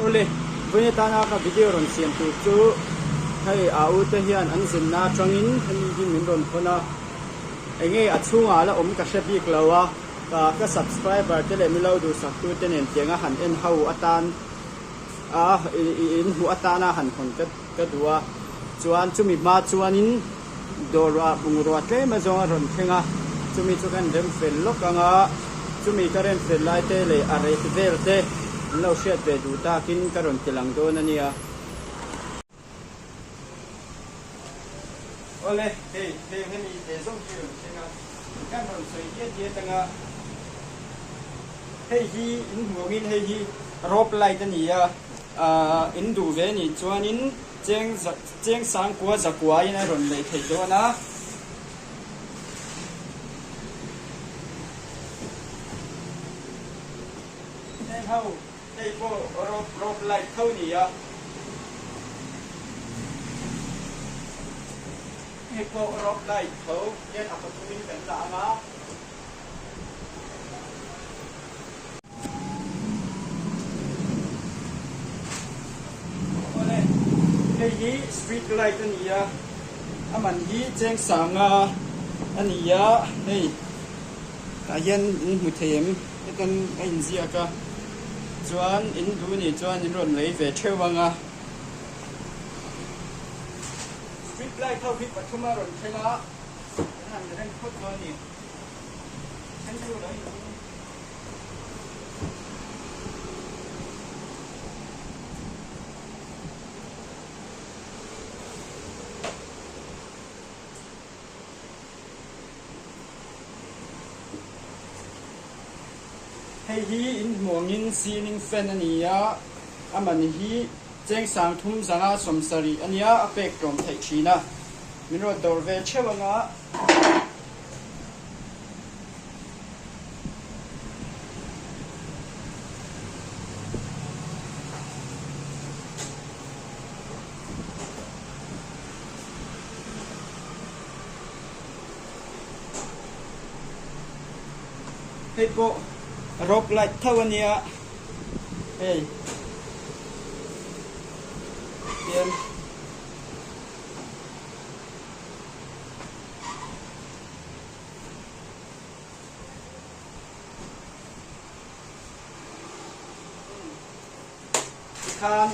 Awle, vawiin atana ka video rawn siam tur chu hei a u te hian an zinna atangin hemi hi min rawn hawn a, enge a chhungah la awm ka hre bik lo a, ka ka subscriber te leh milo duhsak tu te nen tianga han en ho atan a in hmuh atana han hawn ka ka duh a, chuan chumi hma chuanin Dawrah bungrua tlem azawng a rawn thleng a, chumi chu kan rem fel lawk ang a, chumi ka rem fel lai te leh a rate vel te an lo hriat ve duh takin ka rawn ti lang dawn a nia. Awle, hei heng hemi te zawng hi rawn thleng a, kan rawn sawi diat diat ang a, hei hi in hmuh angin hei hi rope light a ni a, ah in duh ve nih chuanin cheng Cheng sangkua zakuain a rawn lei theih dawn a. Heng ho hei pawh rope rope light tho ni a. Hei pawh rope light tho hian a pathumin kan dah ang a. Awle, hei hi street light a ni a, a man hi cheng sanga a ni a, hei tah hian in hmu thei em hetan a inziak a, chuan in duh nih chuan in rawn lei ve theuh ang a. Street light ho hi pathum a rawn thleng a, kan han rem phawt dawn a ni. Hei hi in hmuangin ceiling fan a ni a, a man hi cheng sang thum zanga sawmsarih a nia, a pek tlawm theih thin a, min rawn dawr ve theuh anga. Hei pawh rope light tho a nia hei hian. Tikhan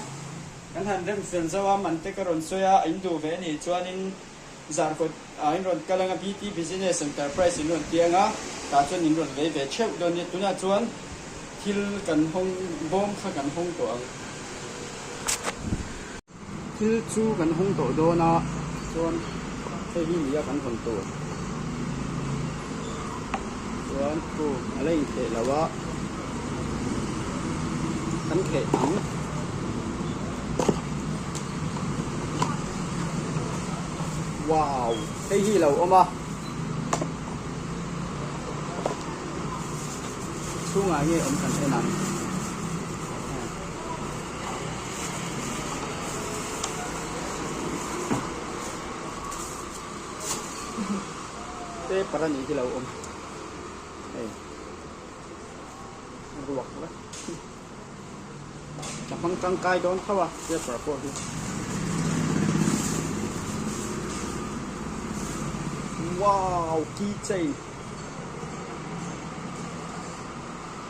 kan han rem fel zauh a, man te ka rawn sawi a, in duh ve anih chuanin Zarkawt ah in rawn kal anga BT Business Enterprise in rawn ti anga tah chuan in rawn lei ve theuh dawn nia, tunah chuan thil kan hawng bawm kha kan hawng tawh ang. Thil chu kan hawng tawh dawn a, chuan hei hi nia kan hawn tur. Chuan khu a la inkheh lo a, kan kheh ang. Wow! Hei hi lo awm a. Chhungah nge awm kan en ang. Paper a nih hi lo awm hei a ruak vek ka hmang tangkai dawn tho a paper pawh hi wow key chain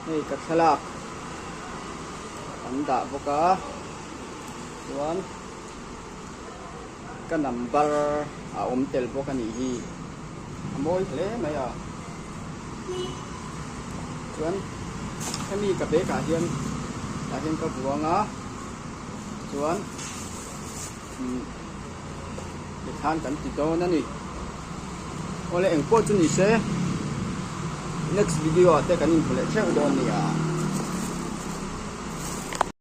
hei ka thlalak an dah bawk a chuan ka number a awm tel bawk a nih hi a mawi hle mai a chuan hemi ka bag ah hian tah hian ka vuang a chuan umm tikhan kan ti dawn a ni awle engpawh chu ni se next video ah te kan inhmu leh theuh dawn a nia.